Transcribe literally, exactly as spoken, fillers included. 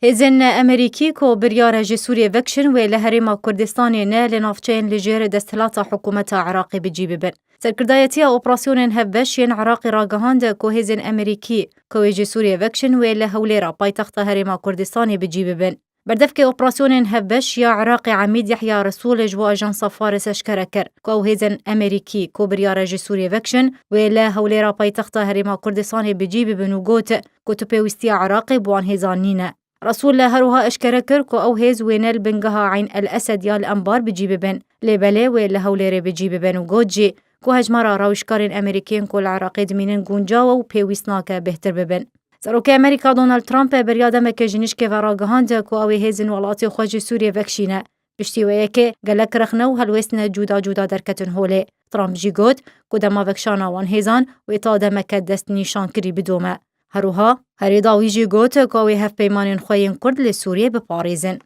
Hêzên Amerîkî ku biryare ji Sûriyê vekişin wê li Herêma Kurdistanê ne li navçeyên li jêr desthilata hikûmeta Iraqê bi cî bibin. Serkirdayetiya operasyonên hevbeş yên Iraqê ragihand ku hêzên Amerîkî ku wê ji Sûriyê vekişin wê li Hewlêra paytexta Herêma Kurdistanê bi cî bibin. Berdevkê operasyonên hevbeş ya Iraqê Emîd Yehya Resûl ji bo ajansa Faris eşkere kir ku ew hêzên Amerîkî ku biryare ji Sûriyê vekişin wê li Hewlêra paytexta Herêma Kurdistanê bi cî bibin û got ku tu pêwîstiya Iraqê bi wan hêzan nîne. Resûl li her wiha eşkere kir ku ew hêz wê ne li bingeha Eyn El Esed ya li Enbar bi cî bibin, lê belê wê li Hewlêrê bi cî bibin û got jî ku hejmara rawişkarên Amerîkî yên ku li Iraqê dimînin guncaw e û pêwîst nake bêhtir bibin. Serokê Amerîka Donald Trump beriya demeke ji nişkê ve ragihand ku ew ê hêzên welatê xwe ji Sûriyê vekişîne. Piştî wê yekê gelek rexne û helwêstine cuda cuda derketin holê. Trump jî got ku dema vekişana wan hêzan wê ta demeke destnîşankirî bidome. Her wiha herê dawî jî got ku ew ê hevpeymanên xwe yên Kurd li Sûriyê biparêzin.